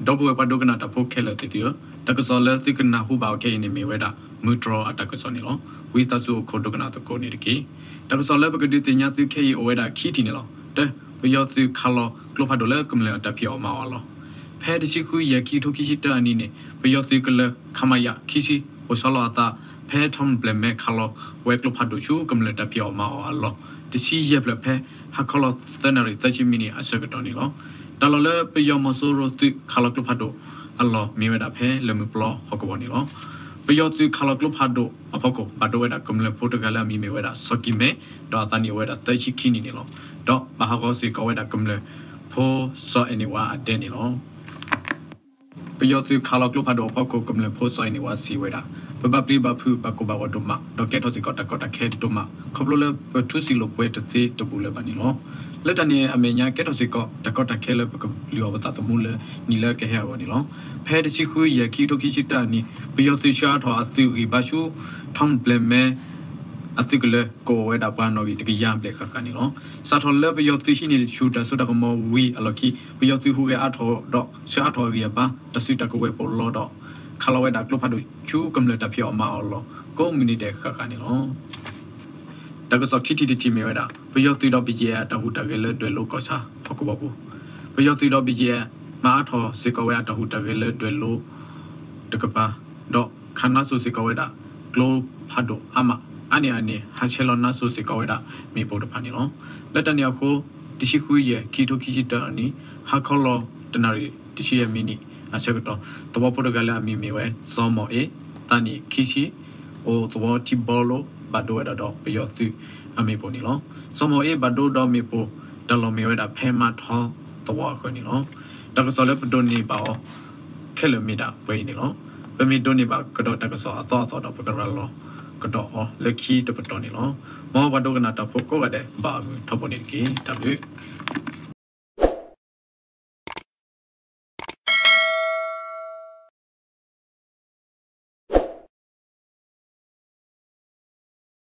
ဒီပုၢ်ဝဲၢ်ပှၤဒိကနၣ်တၢ်ဖိခဲလၢာ်သ့ၣ်သုဧၢ, တၢ်ကစီၣ်လၢသုကနၢ်ဟူဘၣ်အီၤခဲအံၤန့ၣ် မ့ၢ်ဝဲဒၣ် မုၢ်တြီၤအတၢ်ကစီၣ်န့ၣ်လီၤ. ဝံသးစူၤအိၣ်ခိးဒိကနၣ်သကိးန့ၣ်တက့ၢ်. တၢ်ကစီၣ်လၢပကဒုးသ့ၣ်ညါသုခဲအံၤအိၣ်ဝဲဒၣ်ခံထံၣ်န့ၣ်လီၤ. တၢ, ပယီၤသုးခးလီၤကျိဖးဒိၣ်လၢကမျၢၢ်အတၢ်ဖံးအီၣ်မၤအီၣ်အလီၢ်. ဖဲတဆံဃုယဲၢ် ခံကထိခံဆံတၢအနံၤန့ၣ် ပယီၤသုးကလၢၤ ခမရ ခံဆံ အိၣ်ဆီလီၤအသး ဖဲထီမုၢ်ဘျဲၣ်မဲခးလီၤဝဲကျိဖးဒိၣ်ဆူကမျၢၢ်တၢ်ဖံးအီၣ်မၤအီၣ်အလီၢ် တဆံယဲၢ်ဖျၢၣ် ဖဲဟါခီလီၤသၢနၣ်ရံၣ်သၢဆံမံးနံးအဆၢကတီၢ်န့ၣ်လီၤ. တၢ်လီၢ်လၢပယီၤမီၤစိရိၤသုးခးလီၤကျိဖးဒိၣ်အလီၢ်မ့ၢ်ဝဲဒၣ်ဖဲလၢၢ်မုၢ်ပျီဟီၣ်ကဝီၤန့ၣ်လီၤ. ပယီၤသုးခးလီၤကျိဖးဒိၣ်အဖီခိၣ် ဘၣ်ဒိဝဲဒၣ်ကမျၢၢ်ဖိတဂၤလၢအမံၤမ့ၢ်ဝဲဒၣ် စီၤကံၤမဲ, ဒီးအသးနံၣ်အိၣ်ဝဲဒၣ်သၢဆံခံနံၣ်န့ၣ်လီၤ. ဒီးဘၣ်ဟးဂီၤစ့ၢ်ကီးဝဲဒၣ်ကမျၢၢ်ဖိစီၤအဲၣ်နံၣ်ဝါအဒဲန့ၣ်လီၤ. ပယီၤသုးခးလီၤကျိဖးဒိၣ်အဖီခိၣ် ကမျၢၢ်ဖိစီၤအဲၣ်နံၣ်ဝါစံးဝဲဒၣ်, ပဘၣ်ပျံၤဘၣ်ဖုးဘၣ်ကိၢ်ဘၣ်ဂီၤဒိၣ်မး ဒီးကဲထီၣ်စ့ၢ်ကီးတၢ်ကီတၢ်ခဲဒိၣ်မး ခီဖျိလၢပထူစံာ်လိာ်ပှဲၤတသ့တပူၤလၢၤဘၣ်န့ၣ်လီၤ. လၢတၢ်န့ၣ်အမဲာ်ညါ ကဲထီၣ်စ့ၢ်ကီးတၢ်ကီတၢ်ခဲလၢပကလုၢ်အီၤပသးသမူလၢနံၣ်လၢကဟဲအဂီၢ်န့ၣ်လီၤ. ဖဲတဆံဃုယဲၢ် ခံကထိခံဆံတၢအနံၤ ပယီၤသုးဆှၢအါထီၣ်အသုးဂံၢ်ဘါဆူ ထီမုၢ်ဘျဲၣ်မဲ အသုးကလၢၤ ကအိၣ်ဝဲဒၣ်ပှၤနီၣ်ဂံၢ်တကယၤဘျဲၣ်ဃၣ်ဃၣ်န့ၣ်လီၤ. စးထီၣ်လၢပယီၤသုးဟံးန့ၢ်ဆူၣ်တၢ်စိတၢ်ကမီၤဝံၤအလီၢ်ခံ ပယီၤသုးဟူးဂဲၤအါထီၣ်ဒီးဆှၢအါထီၣ်အဂံၢ်အဘါ တၢ်စုတၢ်ကဝဲၤပိာ်လီၤဒီး ခးလီၤဝဲဒၣ်ကျိဖးဒိၣ်ဆူကမျၢၢ်တၢ်ဖံးအီၣ်မၤအီၣ်အလီၢ် ကိးမုၢ်နံၤဒဲးဃၣ်ဃၣ်န့ၣ်လီၤ. တၢ်ကစီၣ်ခံထံၣ်တထံၣ်မ့ၢ်ဝဲဒၣ် ပယီၤသုးဒီး ဘီကၠ့အ အတၢ်ဟူးတၢ်ဂဲၤလၢဒွဲၣ်လိၤကီၢ်ဆၣ်ဟီၣ်ကဝီၤပူၤ, ပယီၤသုးဒီး ဘီကၠ့အ မၤအါထီၣ်စ့ၢ်ကီးဝဲအတၢ်ဟူးတၢ်ဂဲၤလၢဒွဲၣ်လိၤတကပၤ, ဒီးခးနါစိၤစ့ၢ်ကီးဝဲဒၣ် ကျိဖးဒိၣ်အါမး, အါန့ၢ်အန့ၣ် ဟးဆှဲးလီၤနါစိၤစ့ၢ်ကီးဝဲဒၣ်မ့ၣ်ပိၢ်တဖၣ်န့ၣ်လီၤ. လၢတၢ်န့ၣ်အဃိ တဆံဃုယဲၢ် ခံကထိခံဆံတၢအနံၤ ဟါခီလီၤတနၣ်ရံၣ်တဆံယဲၢ်မံးနံးအဆၢကတီၢ် သဝီဖိတဂၤလၢအမံၤမ့ၢ်ဝဲ စီၤမီၢ်အ့, သးနံၣ်ခံဆံ, အိၣ်သဝီထံဘီလိ ဘၣ်ဒိဝဲဒၣ်ဒီးပယီၤသုးအမ့ၣ်ပိၢ်န့ၣ်လီၤ. စီၤမီၢ်အ့ဘၣ်ဒိဒီးမ့ၣ်ပိၢ် တၢ်လီၢ်မ့ၢ်ဝဲဒၣ်ဖဲမါထီသဝီအဃၢၤန့ၣ်လီၤ. တၢ်ကစီၣ်လၢပဒိးန့ၢ်ဘၣ်အီၤခဲလၢာ်မ့ၢ်ဒၣ်ပှဲၤအံၤန့ၣ်လီၤ. ပမ့ၢ်ဒိးန့ၢ်ဘၣ်ကဒီးတၢ်ကစီၣ်အသီအသီဒီး ပကရၤလီၤကဒီးအီၤလၢခံတပတီၢ်န့ၣ်လီၤ. မ်ပှၤဒိကနၣ်တၢ်ဖိကိးဂၤဒဲး ဘၣ်အမုာ်ထီဘိန့ၣ်တက့ၢ်. တၢ်ဘျုး